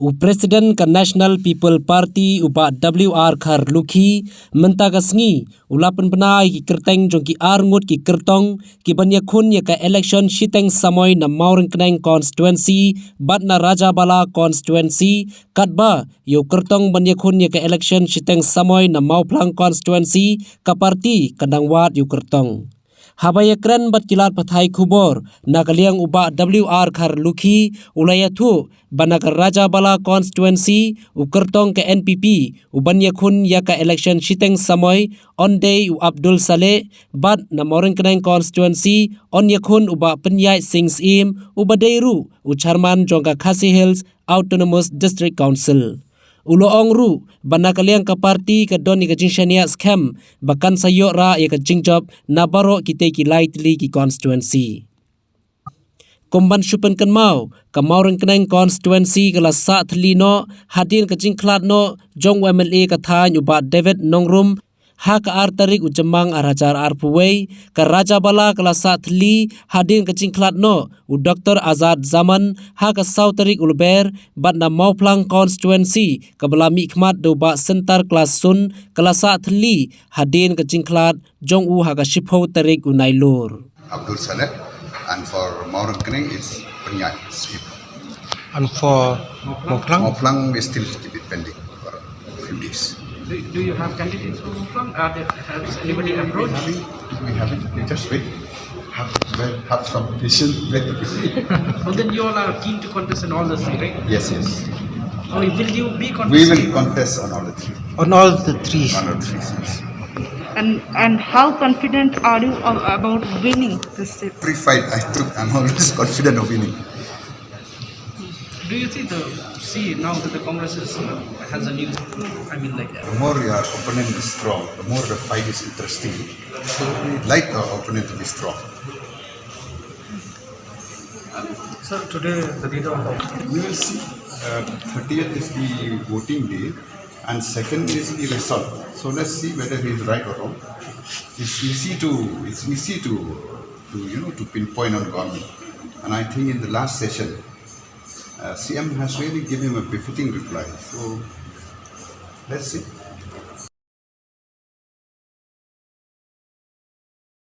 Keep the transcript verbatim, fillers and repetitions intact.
U President ka National People Party u Bah W R Kharlukhi mynta ka sngi u la pynbna ïa ki kyrteng jong ki arngut ki kyrtong ki ban ïakhun ïa ka election shiteng samoi na Mawryngkneng constituency bad na Rajabala constituency, katba ïa u kyrtong ban ïakhun ïa ka election shiteng samoi na Mawphlang constituency ka party ka dang wad ïa u kyrtong. Haba ïakren bad ki lad pathai khubor na ka liang u Bah W R Kharlukhi u la ïathuh ba na ka Rajabala constituency u kyrtong ka N P P u ban ïakhun ïa ka election shiteng samoi yn dei u Abdul Saleh, bad na Mawryngkneng constituency yn ïakhun u Bah Pynïaid Sing Syiem uba dei ruh u chairman jong ka Khasi Hills Autonomous District Council. U la ong ruh ba na ka liang ka party ka don ïa ka jingshaniah skhem ba kan sa ïoh rah ïa ka jingjop na baroh kitei ki lai tylli ki constituency. Kum ban shu pynkynmaw, ka Mawryngkneng constituency ka la sah thylli noh hadien ka jingkhlad noh jong u M L A ka thaiñ u Bah David Nongrum ha ka ar tarik u Jymmang ar hajar arphew wei, ka Rajabala ka la sah thylli hadien ka jingkhlad noh u Doktor Azad Zaman ha ka saw tarik u Lber, bad na Mawphlang constituency kaba la mihkhmat da u Bah Syntar Klas Sun ka la sah thylli hadien ka jingkhlad jong u ha ka shiphew tarik u Nailur. Abdul Saleh, and for Mawryngkneng is Pynïaid Sing. And for Mawphlang? Mawphlang, we still keep it pending for a few days. Do, do you have candidates for Mawphlang? Are there, has anybody approached? We haven't, we haven't, we just wait. Have, well, have some patience. Wait. Well, then you all are keen to contest in all the three, right? Yes, yes. Oh, will you be contesting? We will contest on all the three. On all the three. On all three seats. And, and how confident are you of, about winning this seat? Every fight I took, I'm always confident of winning. Do you see the, see now that the Congress is, uh, has a new, I mean, like, the more your opponent is strong, the more the fight is interesting. So we like the opponent to be strong. Sir, today the data on the, we will see. Uh, thirtieth is the voting day, and second is the result. So let's see whether he is right or wrong. It's easy to, it's easy to, to, you know, to pinpoint on government. And I think in the last session, uh, C M has really given him a befitting reply. So let's see.